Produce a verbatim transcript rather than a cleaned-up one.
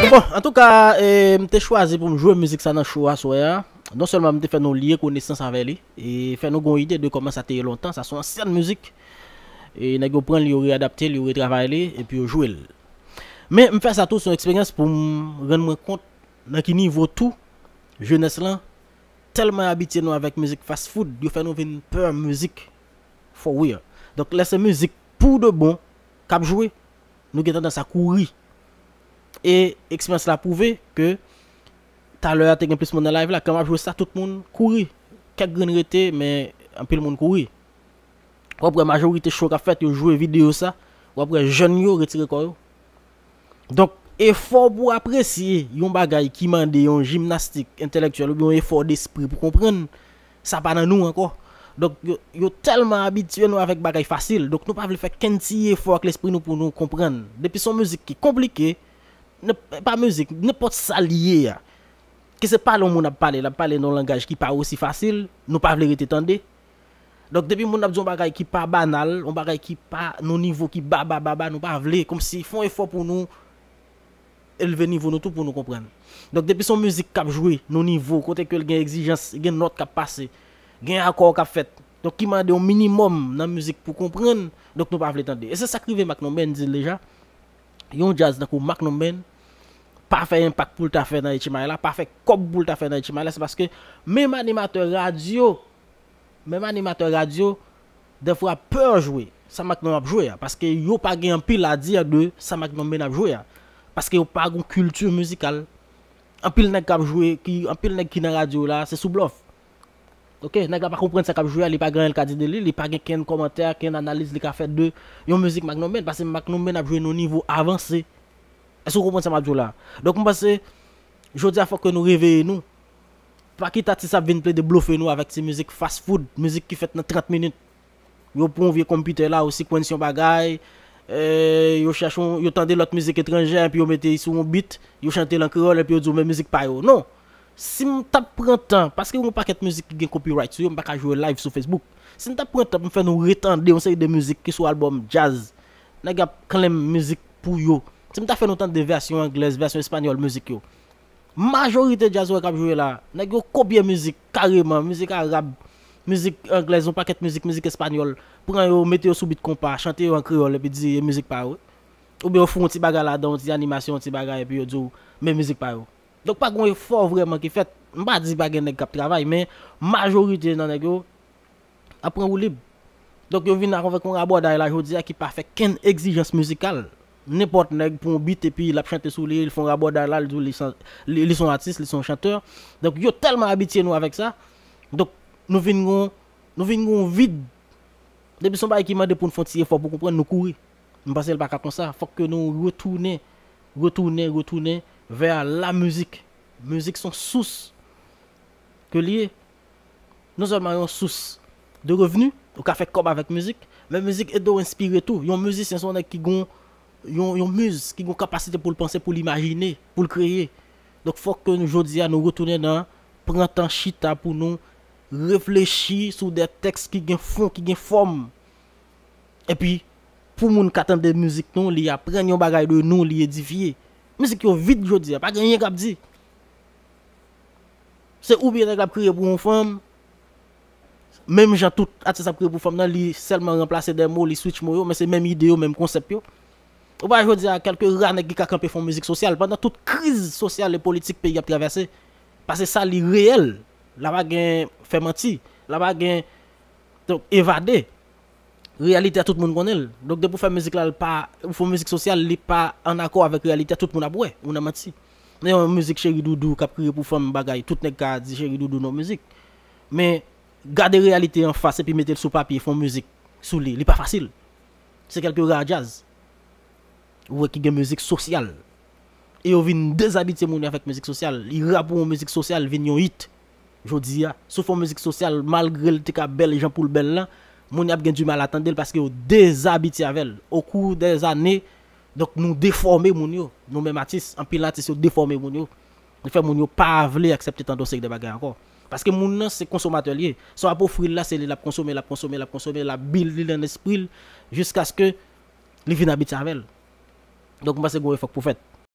Bon, antouka, eh, m te chwazi pou m jwe mizik sa nan show aswè a. Non sèlman m te fè nou lye konesans avè li, e fè nou gon ide de kòman sa te ye lontan. Sa se yon ansyen mizik. E nèg yo pran l, yo readapte l, yo retravay li, epi yo jwe l. Men m fè sa tou, se yon eksperyans pou m rann mwen kont nan ki nivo tou jenès lan tèlman abitye nou avèk mizik fast food, yo fè nou vin pè mizik for real. Donk, lè se mizik pou de bon k ap jwe, nou gen tandans a kouri. E eksperyans la pwouve ke talè a te gen plis moun nan live la, kan m ap jwe sa, tout moun kouri. Kèk grenn rete, men anpil moun kouri. W ap wè majorite show k ap fèt, yo jwe videyo sa, w ap wè jèn yo retire kò yo. Donk, efò pou apresye yon bagay ki mande yon jimnastik entèlektyèl oubyen yon efò despri pou konprann, sa pa nan nou ankò. Donk, yo, yo tèlman abitye nou avèk bagay fasil. Donk, nou pa vle fè kenn ti efò ak lespri nou pou nou konprann. Depi se yon mizik ki konplike, nenp-, pa mizik, nenpòt sa l ye a. Ke se pale yon moun ap pale, l ap pale nan yon langaj ki pa osi fasil, nou pa vle rete tande. Donk, depi moun ap di yon bagay ki pa banal, yon bagay ki pa nan nivo ki ba, ba, ba, ba, nou pa vle. Kòmsi fè yon efò pou nou elve nivo nou tou pou nou konprann. Donk, depi se yon mizik k ap jwe nan nivo, kote ke l gen egzijans, gen nòt k ap pase, gen akò k ap fèt. Donk, ki mande yon minimòm nan mizik pou konprann, donk, nou pa vle tande. E se sa k rive Mac Number, m di l deja. Yon djaz tankou Mac Number, pa fè enpak pou l ta fè nan H M I la, pa fè kòb pou l ta fè nan H M I la, se paske menm animatè radyo, menm animatè radyo, dèfwa pè jwe sa Mac Number ap jwe a, paske yo pa gen anpil a di de sa Mac Number ap jwe a, paske yo pa gon kilti mizikal. Anpil nèg k ap jwe, ki, anpil nèg ki nan radyo la, se sou blòf. Ok, nèg la pa konprann sa k ap jwe a, li pa gen anyen l ka di de li, li pa gen kenn kòmantè, kenn analiz li ka fè de yon mizik Mac Number, paske Mac Number ap jwe nan yon nivo avanse. Èske w konprann sa m ap di w la? Donk, m panse, jodi a, fòk ke nou reveye nou. Pa kite atis ap vin plede blofe nou avèk ti mizik fast food, mizik ki fèt nan trant minit. Yo pran yon vye konpitè la, yo sequence yon bagay, eh, yo chèche yon, yo tande lòt mizik etranjè, epi yo mete sou yon beat, yo chante l an kreyòl, epi yo di w, men mizik pa yo. Non! Si m t ap pran tan, paske gen yon pakèt mizik ki gen copyright sou yo, m pa ka jwe live sou Facebook. Si m t ap pran tan pou m fè nou retande yon seri de mizik ki sou albòm djaz, nèg ap claim mizik pou yo. Si m ta fè nou tande vèsyon anglèz, vèsyon espanyòl mizik yo, majorite djaz ou wè k ap jwe la, nèg yo kopye mizik kareman, mizik arab, mizik anglèz, yon pakèt mizik, mizik espanyòl, pran yo, mete yo sou beat konpa, chante yo an kreyòl, epi di e mizik pa yo. Oubyen yo fè yon ti bagay ladan, yon ti animasyon, yon ti bagay, epi yo di w, men mizik pa yo. Donk, pa gen efò vrèman ki fèt. M pa di pa gen nèg k ap travay, men majorite nan nèg yo ap pran woulib. Donk, yo vin avèk yon rabòday la jodi a ki pa fè kenn egzijans mizikal. Nenpòt nèg pran yon beat epi l ap chante sou li, l fè yon rabòday la, l di w li, li, li se yon atis, li se yon chantè. Donk, yo tèlman abitye nou avèk sa. Donk, nou vin gon, nou vin gon vid. Depi se yon bagay ki mande pou n fè yon ti efò pou konprann, nou kouri. M panse l pa ka konsa. Fòk ke nou retounen, retounen, retounen vè la mizik. Mizik se yon sous ke l ye. Non sèlman yon sous de revni, ou ka fè kòb avèk mizik, men mizik ede w enspire tou. Yon mizisyen se yon nèg ki gon yon, yon miz, ki gon kapasite pou l panse, pou l imajine, pou l kreye. Donk, fòk ke nou, jodi a, nou retounen nan pran tan chita pou nou reflechi sou de tèks ki gen fon, ki gen fòm. Epi, pou moun ka tande mizik nou, li aprann yon bagay de nou, li edifye. Mizik yo vid jodi a, pa gen anyen k ap di. Se oubyen nèg la ap kriye pou yon fanm, menm jan tout atis ap kriye pou fanm nan, li sèlman ranplase de mo, li switch mo yo, men se menm ide yo, menm konsèp yo. Ou pa jodi a, kèlke ra nèg ki ka kanpe fè yon mizik sosyal, pandan tout kriz sosyal e politik peyi ap travèse, paske sa li reyèl, la pa gen fè manti, la pa gen, donk, evade. Reyalite a, tout moun konnen l. Donk, depi w fè mizik la, l pa, ou fè mizik sosyal, li pa an akò avèk reyalite a, tout moun ap wè ou nan manti. Men yon mizik cheri doudou k ap kriye pou fanm bagay, tout nèg ka di cheri doudou nan mizik. Men, gade reyalite an fas epi mete l sou papye, fè yon mizik sou li, li pa fasil. Se kèlke ra djaz ou wè ki gen mizik sosyal. E yo vin dezabitye moun yo avèk mizik sosyal. Li ra pou yon mizik sosyal vin yon hit. Jodi a, si w fè yon mizik sosyal, malgre l te ka bèl jan pou l bèl lan, moun yo ap gen dimal a tande l paske yo dezabitye avè l. Okou dèzane, donk, nou defòme moun yo. Nou menm atis, anpil atis yo defòme moun yo. Li fè moun yo pa vle aksepte tande yon seri de bagay ankò. Paske moun nan se konsomatè l ye. Sa w ap ofri l la, se li l ap konsome, l ap konsome, l ap konsome, l ap build li nan lespri l, jiskaske li vin abitye avè l. Donk, m panse gen yon efò k pou fèt.